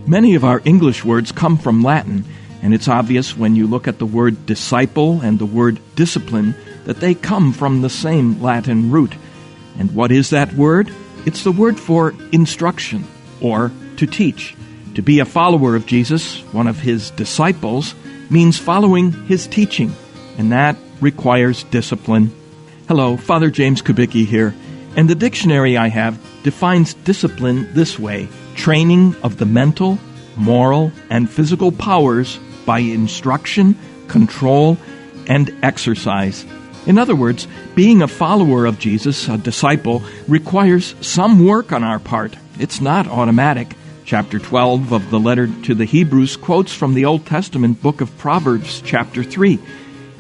Many of our English words come from Latin, and it's obvious when you look at the word disciple and the word discipline that they come from the same Latin root. And what is that word? It's the word for instruction, or to teach. To be a follower of Jesus, one of his disciples, means following his teaching, and that requires discipline. Hello, Father James Kubicki here, and the dictionary I have defines discipline this way: training of the mental, moral, and physical powers by instruction, control, and exercise. In other words, being a follower of Jesus, a disciple, requires some work on our part. It's not automatic. Chapter 12 of the letter to the Hebrews quotes from the Old Testament book of Proverbs, chapter 3.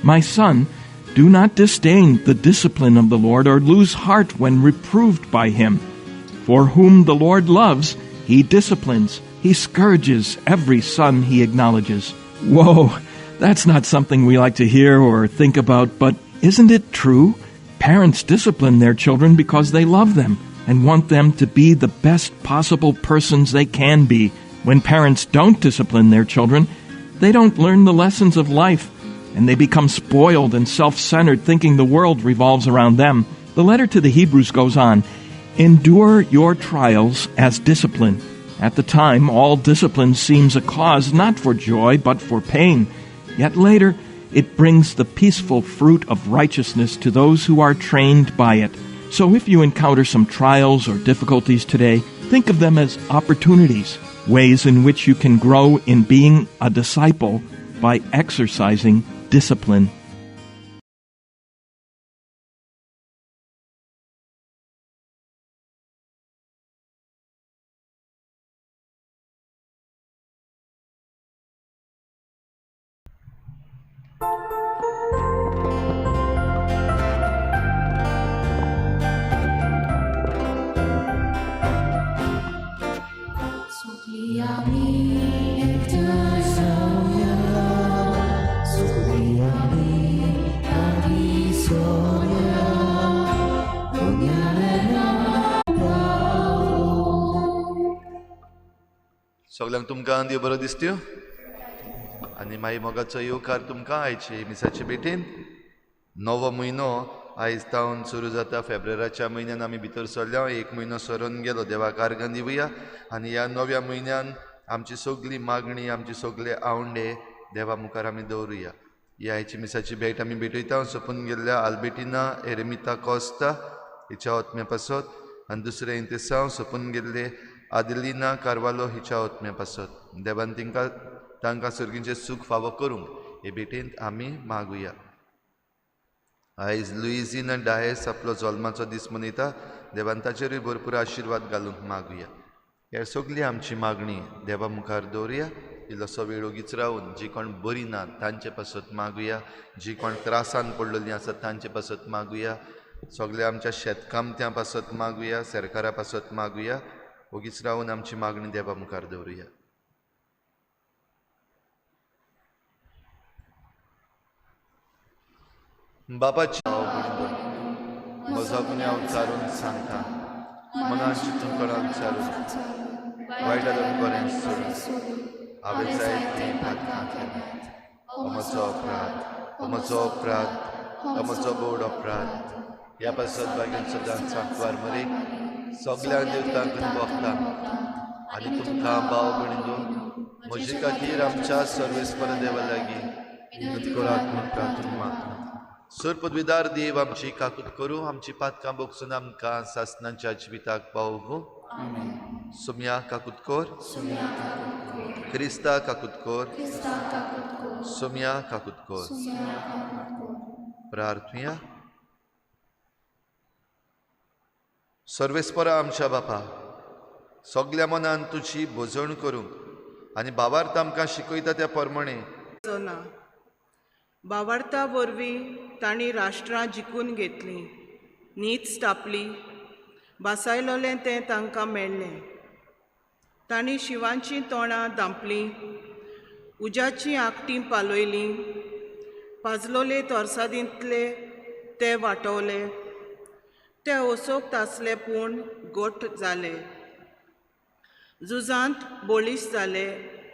My son, do not disdain the discipline of the Lord or lose heart when reproved by him. For whom the Lord loves, he disciplines. He scourges every son he acknowledges. Whoa, that's not something we like to hear or think about, but isn't it true? Parents discipline their children because they love them and want them to be the best possible persons they can be. When parents don't discipline their children, they don't learn the lessons of life, and they become spoiled and self-centered, thinking the world revolves around them. The letter to the Hebrews goes on, endure your trials as discipline. At the time, all discipline seems a cause not for joy, but for pain. Yet later, it brings the peaceful fruit of righteousness to those who are trained by it. So if you encounter some trials or difficulties today, think of them as opportunities, ways in which you can grow in being a disciple by exercising discipline. सगळ्यांक तुमकां देव बरो दिसत्यो आनी मागीर मोगाचो येवकार तुमकां आयचे मिसाचे भेटेन. नवो म्हयनो आयज तावन सुरू जाता. फेब्रुवाराच्या म्हयन्यान आमी भितर सरल्या, एक म्हयनो सरून गेलो. देवाक आर्गां दिवया आनी ह्या नव्या म्हयन्यान आमची सगळी मागणी, आमचे सगळे आवंडे देवा मुखार आमी दवरुया. ह्या आयची मिसाची भेट आमी भेटयता सोंपून गेल्ल्या आल्बेटिना एरेमिता कोस्ता हिच्या ओत्म्या पासत आनी दुसरें इंतेसांव सोंपून गेल्ले आदिलिना कार्वालो हिच्या ओत्म्या पासत. देवान तांकां सर्गीचें सूख फावो करूंक हे भेटेंत आमी मागुया. आयज लुइझिना डायस आपलो जल्माचो दीस मनयता. देवान ताचेरूय भरपूर आशिर्वाद घालूंक मागुया. हे सगळी आमची मागणी देवा मुखार दवरुया. इल्लोसो वेळ ओगीच रावन जी कोण बरी ना तांचे पासत मागुया, जी कोण त्रासान पडलेलीं आसात तांचे पासत मागुया, सगळ्या आमच्या शेतकामत्यां पासत मागुया, सरकारा पासत मागुया. ओगीच रावन आमची मागणी देवा मुखार दवरुया. बापाची म्हजो गुन्यांव चारून सांगता, मनान चिंतून कोणाक चारून वायट बरें सोडून हांवें जायतीं पातकां केल्यांत. हो म्हजो अपराध, हो म्हजो अपराध, हो म्हजो बोड अपराध. ह्या पासत बागेन सदांच सांकवार मरे सगळ्या देवतांक भोगता आनी तुमकां भाव भयणींनो म्हजे खातीर आमच्या सर्वेस्पर देवा लागीं विनंती करात म्हूण प्रार्थना मागता. सर पदवीदार देव आमची काकूत करूं, आमची पातकां भोगसून आमकां सासणाच्या जिविताक पावोवं. सुम्या काकूत कर, क्रिस्ता काकूत कर, सुम्या काकूत कर. प्रार्थुया. सर्वेस्परा आमच्या बापा, सगल्या मनान तुजी भजण करूंक आनी भावार्थ आमकां शिकयता त्या प्रमाणे ना भावार्था वरवीं तांणी राष्ट्रां जिखून घेतलीं, नीत स्थापली, भासायलोलें तें तांकां मेळ्ळें. तांणी शिवांचीं तोंडां धांपलीं, उज्याचीं आकटीं पालयलीं, पाजलोले तोरसादींतले ते वाटवले, ते ओसोक तासले पूण गोठ जाले. झुजांत बळिश्ट जाले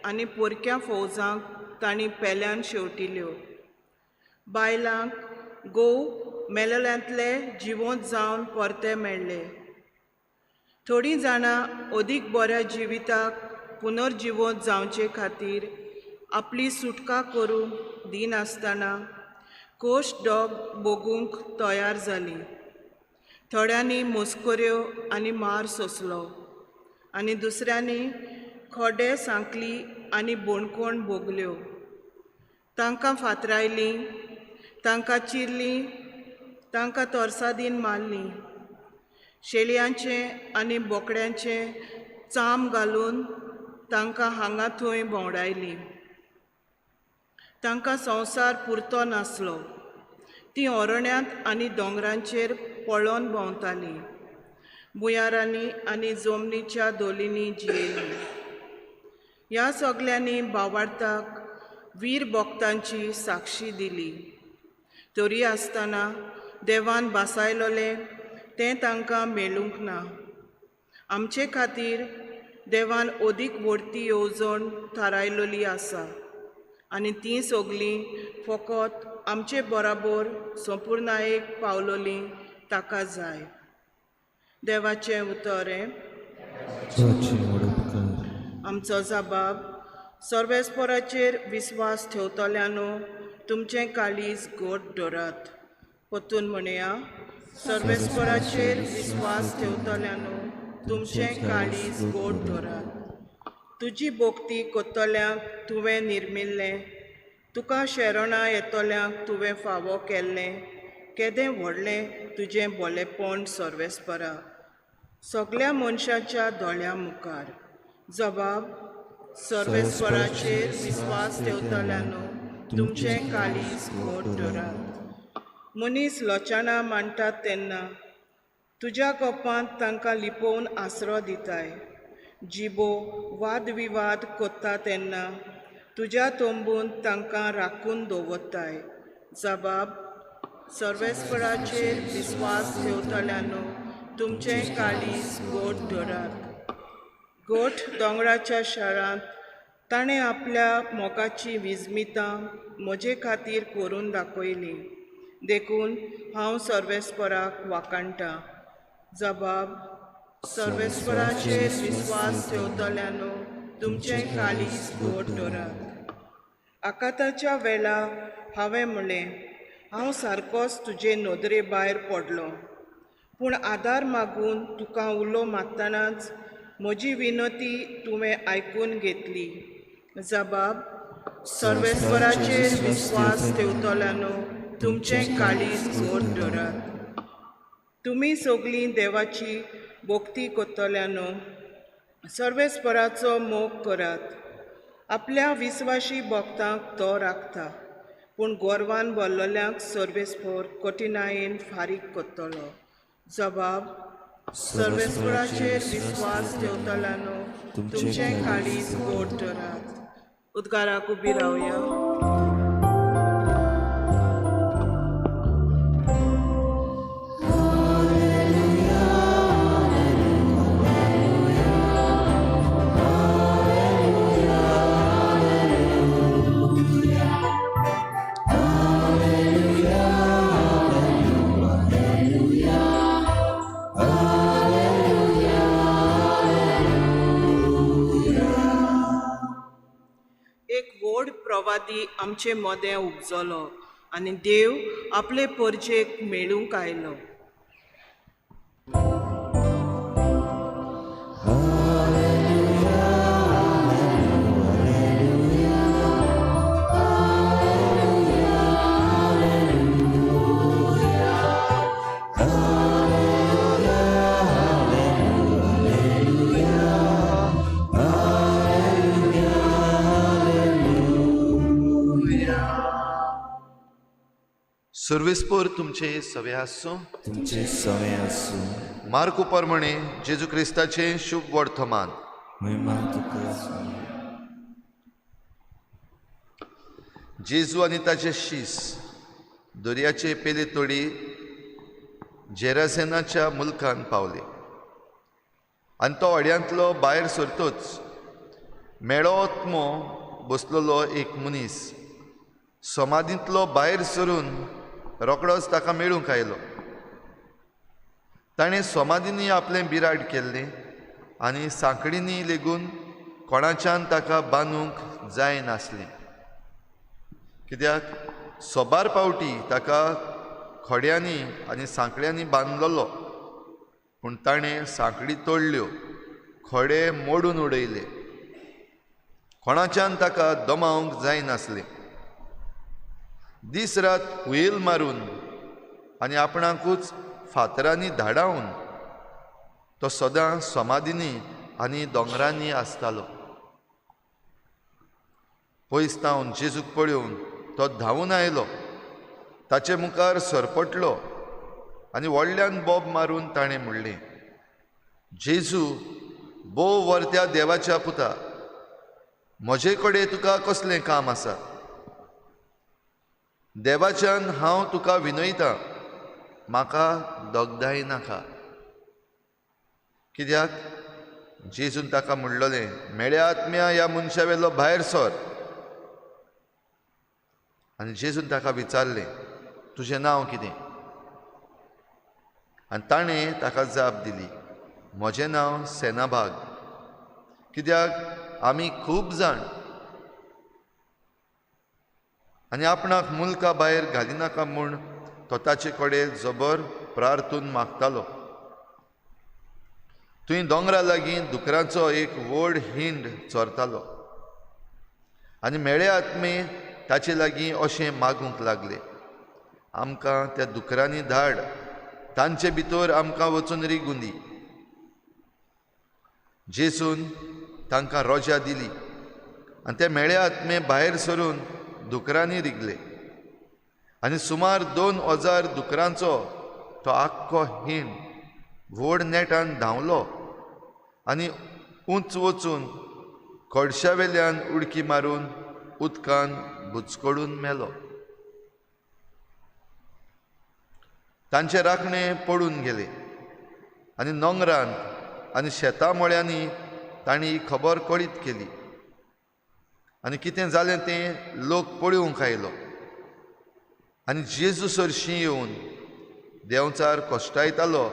आनी पोरक्या फौजांक तांणी पेल्यान शेवटिल्यो. बायलांक गोव मेलेल्यांतले जिवंत जावन परते मेळ्ळे. थोडीं जाणां अदीक बऱ्या जिविताक पुनर्जिवंत जावचे खातीर आपली सुटका करूंक दिनासतना कोश डॉग भोगूंक तयार जालीं. थोड्यांनी मस्कऱ्यो आनी मार सोंसलो आनी दुसऱ्यांनी खोडे सांकली आनी बोणकोण भोगल्यो. तांकां फातरायलीं, तांकां चिरलीं, तांकां तोरसादीन मारलीं. शेळयांचें आनी बोकड्यांचें चाम घालून तांकां हांगा थंय भोंवडायलीं. तांकां संवसार पुरतो नासलो. तीं अरण्यांत आनी दोंगरांचेर पळोवन भोंवतालीं. भुंयारांनी आनी जमनीच्या धोलींनी जियेलीं. ह्या सगल्यांनी भावार्थाक वीर भक्तांची साक्षी दिली. तरी आसतना देवान भासायलोलें तें तांकां मेळूंक ना. आमचे खातीर देवान अदीक व्हडती येवजण थारायलोली आसा आनी तीं सगलीं फकत आमचे बराबर संपुर्णायेक पावलोलीं ताका जाय. देवाचें उतर हें. आमचो जबाब सर्वेस्पराचेर विस्वास ठेवतल्यानो तुमचें काळीज गोड दवरात. परतून म्हणया, सर्वेस्पराचेर विस्वास ठेवतल्यानो तुमचें काळीज गोड दवरात. तुजी भक्ती कोत्तल्यांक तुवें निर्मिल्लें, तुका शरणां येतल्यांक तुवें फावो केल्लें केदें व्हडलें तुजें बोलेपण सर्वेस्परा, सगल्या मनशाच्या दोळ्यां मुखार. जबाब सर्वेस्पराचेर विस्वास ठेवतल्यानो तुमचें काळीज गोड दवरात. मनीस लोचाणां मांडटात तेन्ना तुज्या गोपांत तांकां लिपोवन आसरो दिताय. जिबो वादविवाद कोत्ता तेन्ना तुज्या तंबून तांकां राखून दवरताय. जबाब सर्वेस्पराचेर विस्वास ठेवतल्यानो तुमचें काळीज गोड दवरात. गोठ दोंगराच्या शारांत ताणें आपल्या मोगाची विजमितां म्हजे खातीर करून दाखयलीं, देखून हांव सर्वेस्पराक वाखाणटां. जबाब सर्वेस्पराचेर विस्वास ठेवतल्यानो तुमचें काळीज गोड दवरात. आकांताच्या वेळा हांवें म्हणलें, हांव सारकोच तुजे नदरे भायर पडलो, पूण आदार मागून तुका उलो मारतनाच म्हजी विनंती तुवें आयकून घेतली. जबाब सर्वेस्पराचेर विस्वास ठेवतल्यानो तुमचें काळीज गोड दवरात. तुमी सगलीं देवाची भक्ती करतल्यानो सर्वेस्पराचो मोग करात. आपल्या विस्वाशी भक्तांक तो राखता, पूण गोरवान भरलेल्यांक सर्वेस्पर कठिणायेन फारीक करतलो. जबाब सर्वेस्पराचेर विस्वास ठेवतल्यानो तुमचें काळीज गोड दवरात. उद्गाराक उबी रावया. आमचे मदें उपजलो आनी देव आपले परजेक मेळूंक आयलो. सर्वेस्पर तुमचे सवे आसूं. तुमचे सवे आसूं. मार्कू प्रमाणे जेजू क्रिस्ताचें शुभ वर्तमान. जेजू आनी ताचे शीस दर्याचे पेले तोडी जेरासेनाच्या मुल्कान पावले. आनी तो व्हड्यांतलो भायर सरतोच मेळो आत्मो बसलेलो एक मनीस समाधींतलो भायर सरून रोकडोच ताका मेळूंक आयलो. ताणें समाधींनी आपलें बिराड केल्लें आनी सांकडींनी लेगून कोणाच्यान ताका बांदूंक जायनासलें, कित्याक सोबार पावटी ताका खोड्यांनी आनी सांकड्यांनी बांदलेलो. पूण ताणें सांकडी तोडल्यो, खोडे मोडून उडयले, कोणाच्यान ताका दमावंक जायनासलें. दीस रात हुयेल मारून आनी आपणाकूच फातरांनी धाडावन तो सदां समाधींनी आनी दोंगरांनी आसतालो. पयस तावन जेजूक पळोवन तो धांवून आयलो, ताचे मुखार सरपटलो आनी व्हडल्यान बोब मारून ताणें म्हणलें, जेजू भोव वर्त्या देवाच्या पुता, म्हजे कडेन तुका कसलें काम आसा? देवाच्यान हांव तुका विनयतां, म्हाका दगदाय नाका. कित्याक जेजून ताका म्हणलें, मेळ्या आत्म्या ह्या मनशा वेलो भायर सर. आनी जेजून ताका विचारलें, तुजें नांव कितें? आनी ताणें ताका जाप दिली, म्हजें नांव सेनाभाग, कित्याक आमी खूब जाण. आनी आपणाक मुल्का भायर घालिनाका म्हूण तो ताचे कडेन जबर प्रार्थून मागतालो. थंय दोंगरा लागीं दुकरांचो एक व्हड हिंड चरतालो आनी मेळे आत्मे ताचे लागीं अशें मागूंक लागले, आमकां त्या दुकरांनी धाड, तांचे भितर आमकां वचून रिगूं दी. जेजून तांकां रोजा दिली आनी ते मेळे आत्मे भायर सरून दुकरांनी रिगले आनी सुमार 2000 दुकरांचो तो आख्खो हिंड व्हड नेटान धांवलो आनी उंच वचून कडशा वेल्यान उडकी मारून उदकान बुचकडून मेलो. तांचे राखणे पडून गेले आनी नोंगरांत आनी शेता मळ्यांनी तांणी ही खबर कळीत केली आनी कितें जालें तें लोक पळोवंक आयलो आनी जेजू सरशीं येवन देंवचार कश्टायतालो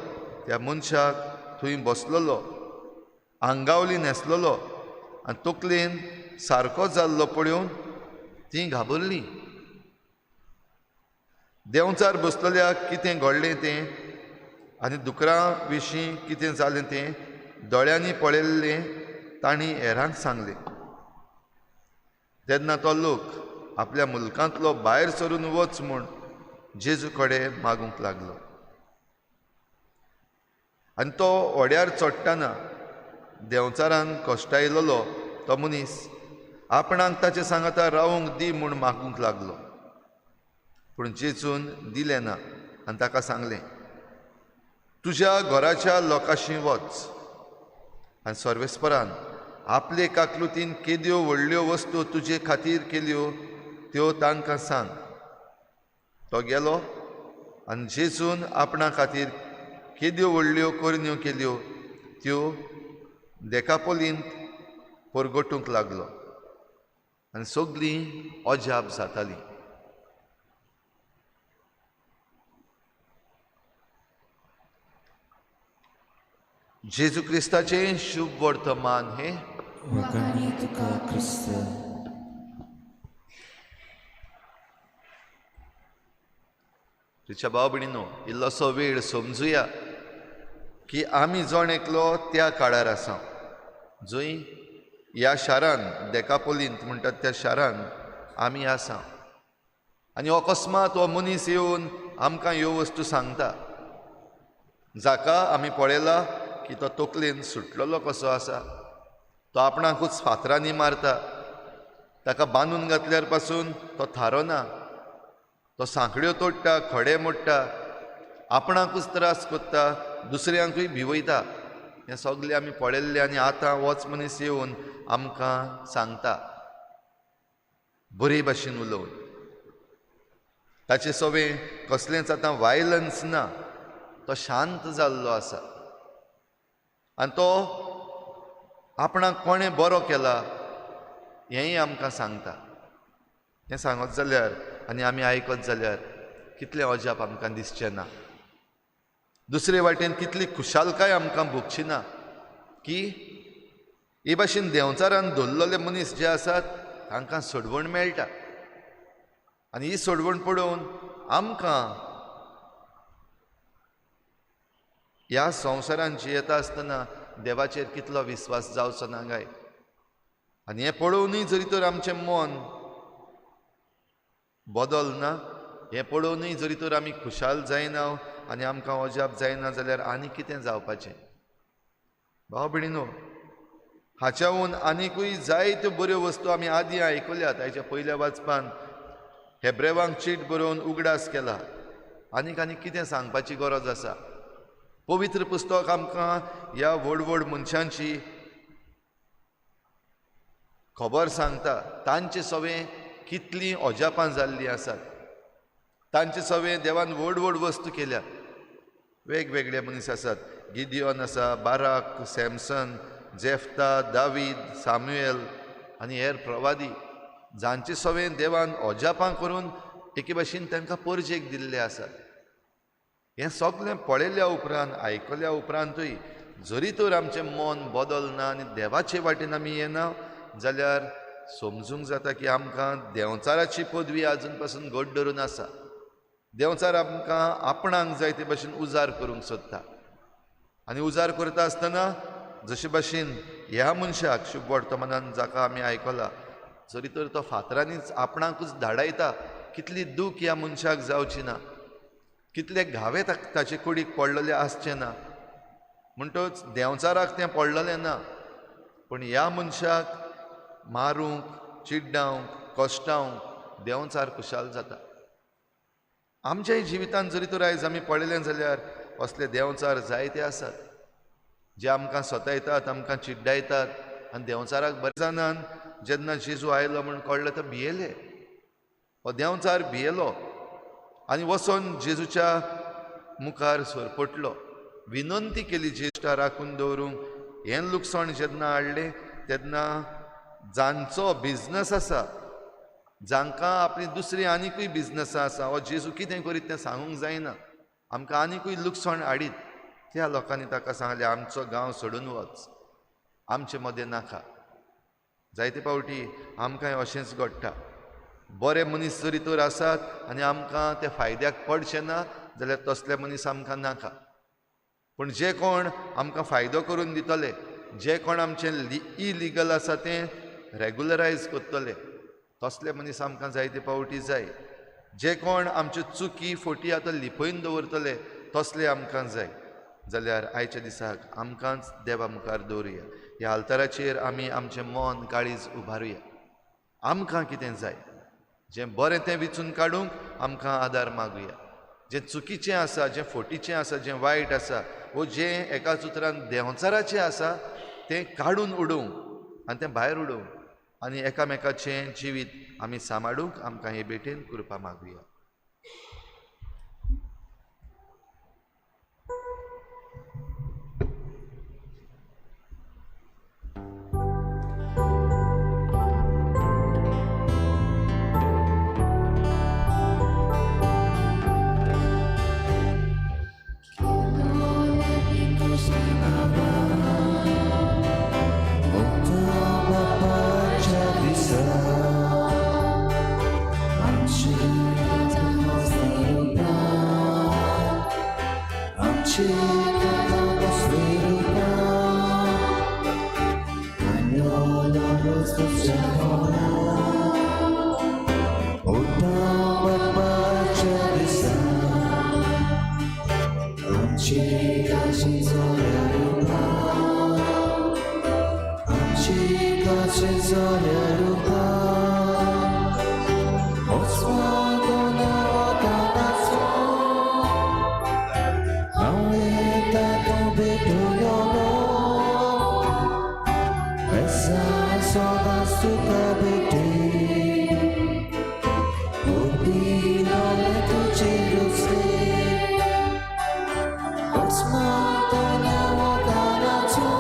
त्या मनशाक थंय बसलेलो, आंगावली न्हेसलेलो आनी तकलेन सारको जाल्लो पळोवन तीं घाबरलीं. देंवचार बसलेल्याक कितें घडलें तें आनी दुकरां विशीं कितें जालें तें दोळ्यांनी पळयल्लें तांणी हेरांक सांगलें. तेन्ना तो लोक आपल्या मुल्कांतलो भायर सरून वच म्हूण जेजू कडेन मागूंक लागलो. आनी तो व्हड्यार चडटना देंवचारान कश्टायलेलो तो मनीस आपणाक ताचे सांगाता रावंक दी म्हूण मागूंक लागलो, पूण जेजून दिलें ना आनी ताका सांगलें, तुज्या घराच्या लोकांशी वच आनी सर्वेस्परान आपले काकलुतीन केद्यो व्हडल्यो वस्तू तुजे खातीर केल्यो त्यो तांकां सांग. तो गेलो आनी जेजून आपणा खातीर केद्यो व्हडल्यो करण्यो केल्यो त्यो देकापोलींत परगटूंक लागलो आनी सगळीं अजाप जातालीं. जेजू क्रिस्ताचें शुभ वर्तमान हें. तुका क्रिस्त. तिच्या भाव भयणीनो, इल्लोसो वेळ समजुया की आमी जण एकलो त्या काळार आसा जंय ह्या शारान देकापोलींत म्हणटात त्या शारान आमी आसा आनी अकस्मात हो मनीस येवन आमकां ह्यो वस्तू सांगता, जाका आमी पळयला की तो तकलेन सुटलेलो कसो आसा, तो आपणाकूच फातरांनी मारता, ताका बांदून घातल्यार पासून तो थारना, तो सांकड्यो तोडटा, खडे मोडटा, आपणाकूच त्रास करता, दुसऱ्यांकूय भिवयता. हें सगळें आमी पळयल्लें आनी आतां होच मनीस येवन आमकां सांगता बरे भाशेन उलोवन. ताचे सवे कसलेंच आतां वायलन्स ना, तो शांत जाल्लो आसा. आनी तो आपणाक कोणें बरो केला हेंय आमकां सांगता. हें सांगत जाल्यार आनी आमी आयकत जाल्यार कितलें अजाप आमकां दिसचें ना. दुसरे वाटेन कितली खुशालकाय आमकां भोगची ना की हे भाशेन देंवचारान धरलेले मनीस जे आसात तांकां सोडवण मेळटा आनी ही सोडवण पळोवन आमकां ह्या संवसारान जियेता आसतना देवाचेर कितलो विस्वास जावचो ना काय. आनी हें पळोवनूय जरी तर आमचें मन बदलना, हें पळोवनूय जरी तर आमी खुशाल जायना आनी आमकां अजाप जायना जाल्यार आनी कितें जावपाचें. भाव भयणीनो, हाच्याहून आनिकूय जायत्यो बऱ्यो वस्तू आमी आदीं आयकल्यात. आयच्या पयल्या वाचपान हेब्रेवांक चीट बरोवन उगडास केला. आनीक आनी कितें सांगपाची गरज आसा. पवित्र पुस्तक आमकां ह्या व्हड व्हड मनशांची खबर सांगता. तांचे सवें कितलीं अजापां जाल्लीं आसात, तांचे सवें देवान व्हड व्हड वस्तू केल्यात. वेगवेगळे मनीस आसात, गिदियोन आसा, बाराक, सॅमसन, जेफ्ता, दावीद, सामुएल आनी हेर प्रवादी जांचे सवें देवान अजापां करून एके भाशेन तांकां परजेक दिल्ले आसात. हें सगळें पळयल्या उपरांत, आयकल्या उपरांतूय जरी तर आमचें मन बदलना आनी देवाचे वाटेन आमी येना जाल्यार समजूंक जाता की आमकां देंवचाराची पदवी आजून पासून घट धरून आसा. देंवचार आमकां आपणाक जाय ते भाशेन उजार करूंक सोदता आनी उजार करता आसतना जशे भाशेन ह्या मनशाक शुभ वर्तमानान जाका आमी आयकला जरी तर तो फातरांनीच आपणाकूच धाडायता, कितली दूख ह्या मनशाक जावची ना, कितले घावे ताचे कुडीक पडलेले आसचे ना. म्हणटच देंवचाराक तें पडलेलें ना, पूण ह्या मनशाक मारूंक, चिड्डावंक, कश्टावंक देंवचार खुशाल जाता. आमच्याय जिवितांत जरी तर आयज आमी पळयलें जाल्यार असले देंवचार जायते आसात जे आमकां सतायतात, आमकां चिड्डायतात. आनी देंवचाराक बरें जाणान जेन्ना जेजू आयलो म्हूण कळ्ळें तो भियेले. हो देंवचार भियेलो आनी वचोन जेजूच्या मुखार सरपटलो, विनंती केली जेष्ठा राखून दवरूंक. हें लुकसाण जेन्ना हाडलें तेन्ना जांचो बिजनस आसा, जांकां आपली दुसरी आनिकूय बिजनसां आसा, हो जेजू कितें करीत तें सांगूंक जायना, आमकां आनिकूय लुकसाण हाडीत, त्या लोकांनी ताका सांगलें आमचो गांव सोडून वच, आमचे मदें नाका. जायते फावटी आमकांय अशेंच घडटा. बरे मनीस जरी तर आसात आनी आमकां ते फायद्याक पडचे ना जाल्यार तसले मनीस आमकां नाका. पूण जे कोण आमकां फायदो करून दितले, जे कोण आमचें इलिगल आसा तें रेगुलरायज करतले, तसले मनीस आमकां जायते फावटी जाय. जे कोण आमच्यो चुकी फोटी आतां लिपयन दवरतले तसले आमकां जाय. जाल्यार आयच्या दिसाक आमकांच देवा मुखार दवरुया. ह्या आल्ताराचेर आमी आमचें मन काळीज उबारुया. आमकां कितें जाय, जें बरें तें विचून काडूंक आमकां आदार मागुया. जें चुकीचें आसा, जें फोटीचें आसा, जें वायट आसा वो जें एकाच उतरान देंवचाराचें आसा तें काडून उडोवंक आनी तें भायर उडोवंक आनी एकामेकाचें जिवीत आमी सांबाळूंक आमकां हे भेटेन कृपा मागुया. It's more than I want.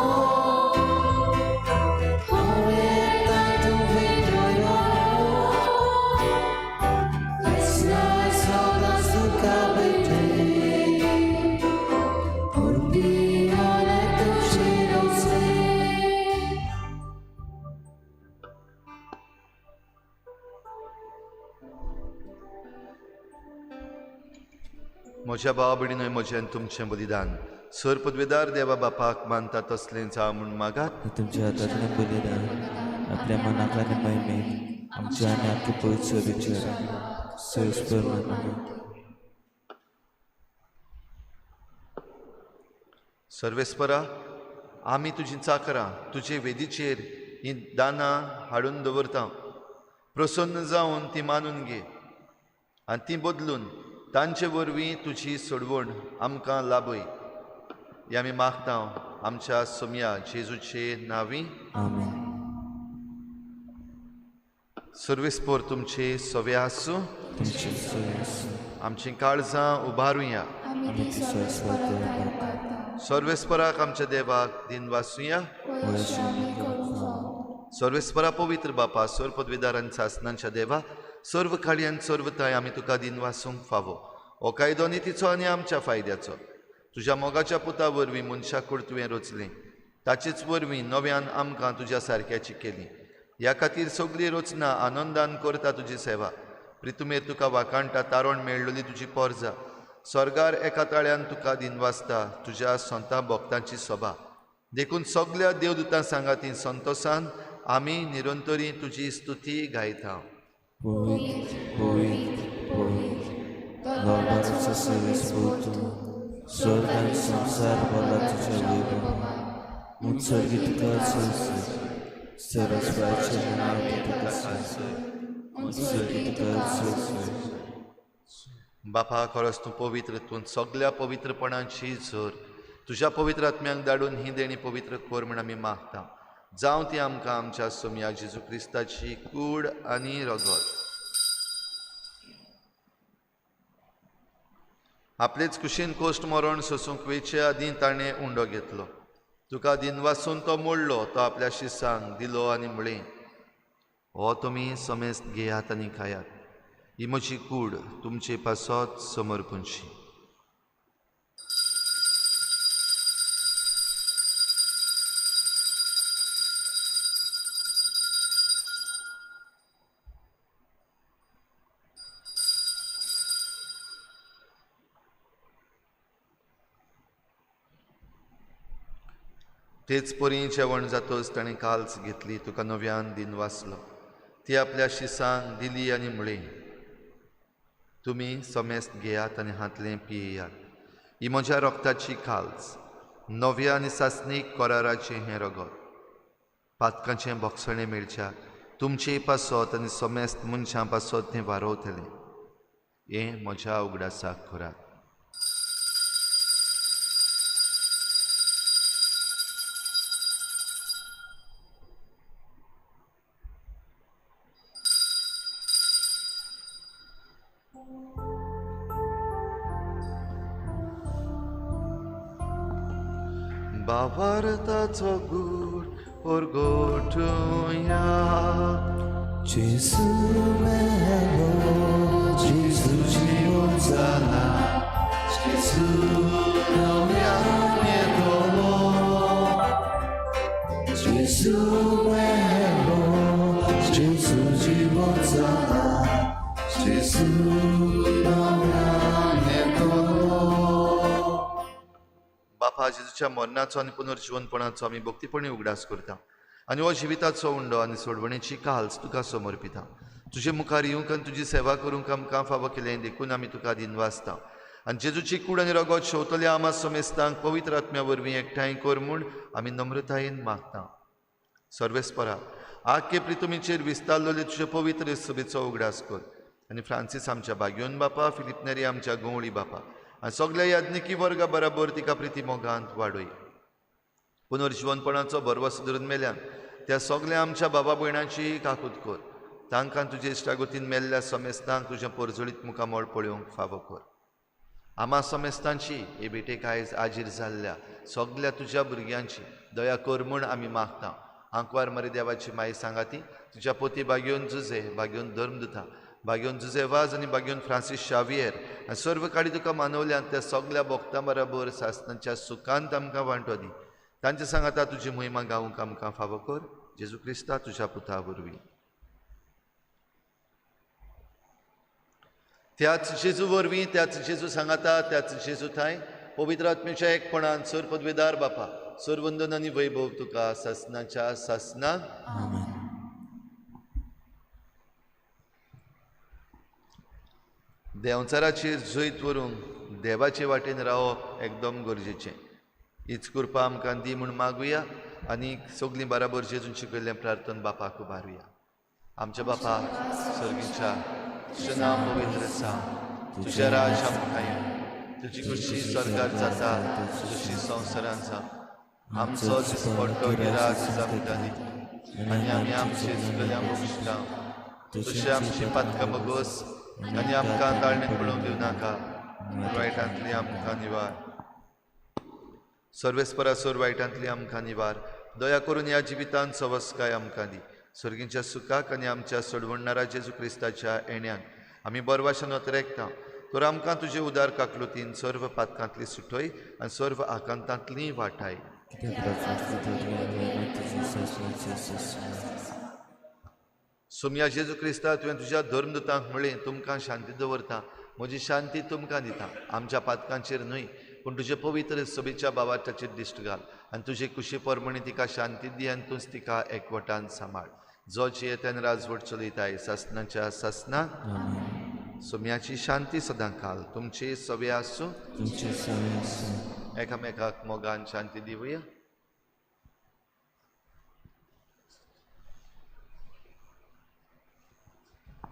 म्हज्या भावा भयणीनो, म्हजें तुमचें बलिदान सर पदवेदार देवा बापाक मानता तसलें जावं म्हूण मागात। तुमच्या हातांतलें बलिदान आपल्या मनाक आनी महिमेक आमच्या आनी आख्खे पवित्र सभेचेर सोयस्पर मानूं। सर्वेस्परा, आमी तुजी चाकरां तुजे वेदीचेर हीं दानां हाडून दवरता। प्रसन्न जावन ती मानून घे आनी ती बदलून तांचे वरवीं तुजी सोडवण आमकां लाभय। हें आमी मागता आमच्या सोमया जेजूचे नांवी, आमेन। सर्वेस्पर तुमचे सवे आसूं। आमचीं काळजां उबारुया। सर्वेस्पराक आमच्या देवाक दिनवासुया। सर्वेस्परा पवित्र बापा, सर्व पदवीदार आनी सासनांच्या देवा, सर्व काळी आनी सर्वताय आमी तुका दिनवासूंक फावो। हो कायदो नितीचो आनी आमच्या फायद्याचो। तुज्या मोगाच्या पुता वरवीं मनशाकूड तुवें रचली, ताचेच वरवीं नव्यान आमकां तुज्या सारक्याची केली। ह्या खातीर सगळी रचना आनंदान करता तुजी सेवा। प्रितुमेर तुका वाखाणटा तारण मेळ्ळली तुजी पोरजा। स्वर्गार एका ताळ्यान तुका दिनवासता तुज्या संता भक्तांची सभा। देखून सगळ्या देवदूतां सांगाती संतोसान आमी निरंतरी तुजी स्तुती गायता। पवित्र पवित्र पवित्र लोकांचो सर्वेस्पर तूं, स्वर्ग आनी संवसार भरला तुज्या वैभवान। उत्सर्गी तुका सोंसय, सर्वेस्पराच्या नांवान तुका सोंसय, उत्सर्गी तुका सोंसय। बापा, खरोच तूं पवित्र, तूं सगळ्या पवित्रपणाची झर। तुज्या पवित्र आत्म्यांक धाडून ही देणी पवित्र कर म्हूण आमी मागता। जावं ती आमकां आमच्या सोमया जेजू क्रिस्ताची कूड आनी रगत। आपलेच कुशीन कोश्ट मरण सोसूंक वेचे आदीं ताणें उंडो घेतलो। तुका दिनवासून तो मोडलो, तो आपल्या शिसांक दिलो आनी म्हळें, हो तुमी समेस्त घेयात आनी खायात, ही म्हजी कूड तुमचे पासत समर्पणशी। तेच परी जेवण जातच ताणें काल्स घेतली, तुका नव्यान दिनवासलो, ती आपल्या शिसांक दिली आनी म्हळें, तुमी समेस्त घेयात आनी हांतलें पियेयात, ही म्हज्या रक्ताची काल्स, नव्या आनी सासणीक कराराचें हें रगत। पातकांचें भोगसणें मेळच्याक तुमचे पासत आनी समेस्त मनशां पासत तें वारोवतलें। हें म्हज्या उगडासाक करात। बावार्थाचो गूढ परगटुया। जेजू मेलो, जेजू जिवन जाला, जेजू नव्यान येतलो। जेजू मेलो, जेजू जिवन जाला, जेजू नव्यान येतलो। बापा, जेजूच्या मरणाचो आनी पुनर्जिवनपणाचो आमी भक्तीपणी उगडास करता आनी हो जिविताचो उंडो आनी सोडवणेची काल्स तुका समर्पिता। तुजे मुखार येवंक आनी तुजी सेवा करूंक आमकां फावो केलें देखून आमी तुका दिनवासता। आनी जेजूची कूड आनी रगत शेवतल्या आमा समेस्तांक पवित्र आत्म्या वरवीं एकठांय कर म्हूण आमी नम्रतायेन मागता। सर्वेस्परा, आख्खे प्रितुमीचेर विस्तारलेले तुजे पवित्र सभेचो उगडास कर आनी फ्रांसीस आमच्या बाग्योन बापा, फिलीप नेरी आमच्या गंवळी बापा आनी सगल्या याज्ञिकी वर्गा बराबर तिका प्रिती मोगांत वाडय। पुनर्जिवनपणाचो भरवसो धरून मेल्यान त्या सगल्या आमच्या बाबा भयणांची काकूत कर। तांकां तुजे इश्टागतीन मेल्ल्या समेस्तांक तुजें परजळीत मुखामळ पळोवंक फावो कर। आमा समेस्तांची हे भेटेक आयज आजीर जाल्ल्या सगल्या तुज्या भुरग्यांची दया कर म्हूण आमी मागता। आंकवार मरे देवाची माई सांगाती तुज्या पोती बागेवन जुजे, बागेवन धर्मदुता, बागेवन जुजे वाज आनी बागेवन फ्रांसीस शावियर आनी सर्व काळी तुका मानवल्यान त्या सगल्या भक्तां बराबर सासनाच्या सुखांत आमकां वांटो दी। तांचे सांगाता तुजी महिमा गावंक आमकां फावो कर। जेजू क्रिस्ता तुज्या पुता वरवीं। त्याच जेजू वरवीं, त्याच जेजू सांगाता, त्याच जेजू थांय पवित्र आत्म्याच्या एकपणान सर पदवेदार बापा, सरवंदन आनी वैभव तुका सासनाच्या सासना. देंवचाराचेर जैत व्हरूंक देवाचे वाटेन रावप एकदम गरजेचें. हीच कृपा आमकां दी म्हूण मागुया आनी सगळीं बराबर जेजून शिकयल्लें प्रार्थन बापाक उबारुया. आमच्या बापा सर्गीच्या, तुजें नांव पवित्र जावं, तुजें राज आमकां येवं, तुजी खुशी स्वर्गार जाता तशी संवसारांत जावं. आमचो दिसपट्टो गिराज आमकां दी आनी आमी आमचे चुकल्या बक्षिता तशें आमची पातकां बगोस आनी आमकां ताळणेक पळोवंक दिवं नाका, वायटांतली आमकां निवार. सर्वेस्परासोर वायटांतली आमकां निवार. दया करून ह्या जिवितांत सवस्काय आमकां दी. सर्गींच्या सुखाक आनी आमच्या सोडवणणारा जेजू क्रिस्ताच्या येण्यान आमी बरवाशन अतरेकता. तर आमकां तुजे उदार काकलुतीन सर्व पातकांतली सुटय आनी सर्व आकांतांतली वाटाय. सोमया जेजू क्रिस्ता, तुवें तुज्या धर्मदूतांक म्हळें, तुमकां शांती दवरता, म्हजी शांती तुमकां दिता. आमच्या पातकांचेर न्हय पूण तुजे पवित्र सभेच्या बाबाच्याचेर दिश्ट घाल आनी तुजे कुशी परमणी तिका शांती दी आनी तूंच तिका एकवटान सांबाळ. जो जियेत्यान राजवट चलयताय सासनाच्या सासना. सोम्याची शांती सदां काल तुमची सवे आसूं. एकामेकाक मोगान शांती दिवया.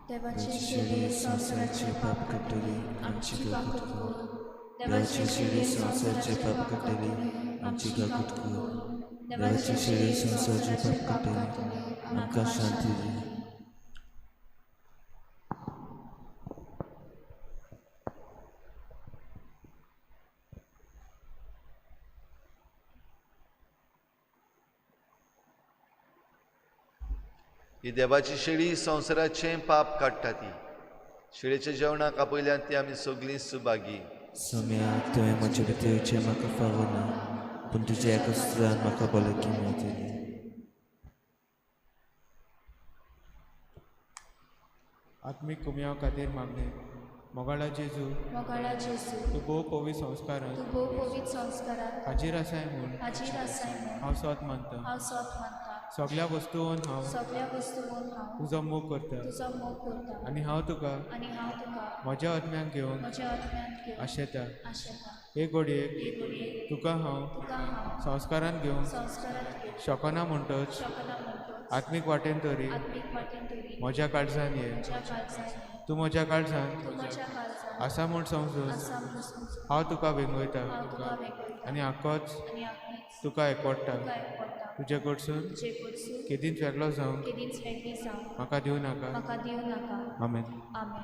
देवाचे शिडी संवसाराचे पाप काडटली आमची काकूट कर. देवाचे शिडी संवसाराचे पाप काडटली आमची काकूट कर. देवाचे शिडी संवसाराचे पाप काडटली आमकां शांती दी. ही देवाची शेळी संवसाराचें पाप काडटा. ती शेळीच्या जेवणाक आपयल्यान ती आमी सगळीं सुभागी. सोम्या, तुवें म्हजे भितर येवचें म्हाका फावो ना, पूण तुज्या एका सुत्रान म्हाका भलायकी मेळटली. आत्मीक कुमयाव खातीर मागणें. मोगाळा जेजू, मोगाळा जेजू, तूं भोव पवित्र संस्कारांत, तूं भोव पवित्र संस्कारांत हाजीर आसाय म्हूण, हाजीर आसाय म्हूण हांव सोत मानता. हांव सोत मानता. सगळ्या वस्तून हांव, सगळ्या वस्तून हांव तुजो मोग करता, तुजो मोग करता. आनी हांव तुका, आनी हांव तुका म्हज्या आत्म्याक घेवन, म्हज्या आत्म्याक घेवन आशेता. आशेता. हे घडयेक तुका हांव तुका हांव संस्कारांत घेवंक संस्कारांत घेवंक शकना म्हणटच शकना म्हणटच आत्मीक वाटेन तरी आत्मीक वाटेन तरी म्हज्या काळजान ये. म्हज्या काळजान ये. तूं म्हज्या काळजान तूं म्हज्या काळजान आसा म्हूण समजून आसा म्हूण समजून हांव तुका वेंगयता हांव तुका वेंगयता आनी आकोच आनी आकोच तुका एकवडटा. तुका एकवडटा. तुजे कडसून तुजे कडसून केदींच वेगळो जावंक केदींच वेगळी जावंक म्हाका दिवं नाका. म्हाका दिवं नाका. आमेन. आमेन.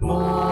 More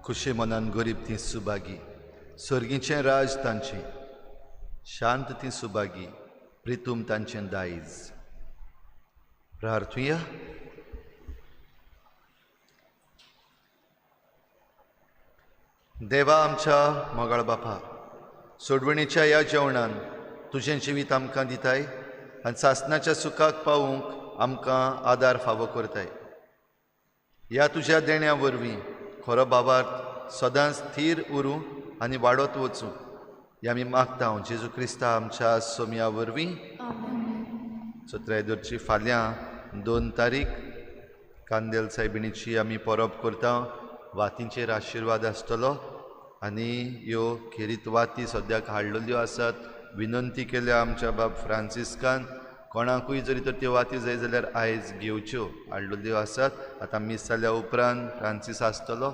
खुशे मनान गरीब ती सुभागी, सर्गीचें राज तांचें. शांत ती सुभागी, प्रितूम तांचें दायज. प्रार्थुया. देवा आमच्या मोगाळ बापा, सोडवणीच्या ह्या जेवणान तुजें जिवीत आमकां दिताय आनी सासणाच्या सुखाक पावूंक आमकां आदार फावो करताय. ह्या तुज्या देण्या वरवीं खरो भावार्थ सदांच थीर उरूं आनी वाडत वचूं हें आमी मागता जेजू क्रिस्ता आमच्या सोमया वरवीं. सतरायदोरची फाल्यां 2 तारीख कांदेल सायबिणीची आमी परब करता. वातींचेर आशिर्वाद आसतलो आनी ह्यो खेरीत वाती सद्याक हाडलेल्यो आसात. विनंती केल्या आमच्या बाब फ्रांसिस्कान, कोणाकूय जरी तर त्यो वाती जाय जाल्यार आयज घेवच्यो, हाडलेल्यो आसात. आतां मीस जाल्या उपरांत फ्रांसीस आसतलो.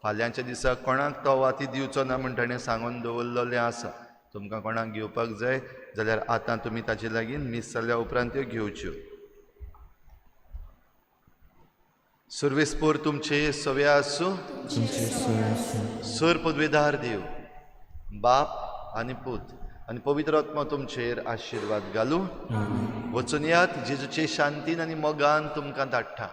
फाल्यांच्या दिसा कोणाक तो वाती दिवचो ना म्हण ताणें सांगून दवरलेलें आसा. तुमकां कोणाक घेवपाक जाय जाल्यार आतां तुमी ताजे लागीं मीस जाल्या उपरांत त्यो घेवच्यो. सुर्वेस्पोर तुमचे सव्या आसूं. सर पदवेदार देव बाप आनी पूत आनी पवित्र आत्मा तुमचेर आशिर्वाद घालूं. वचून यात, जेजूचे शांतीन आनी मोगान तुमकां धाडटा.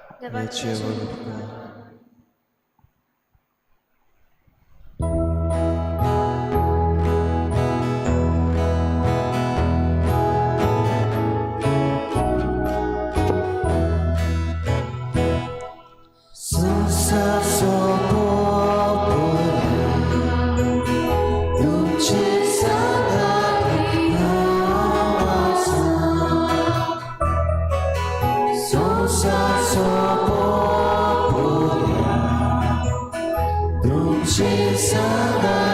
Dulce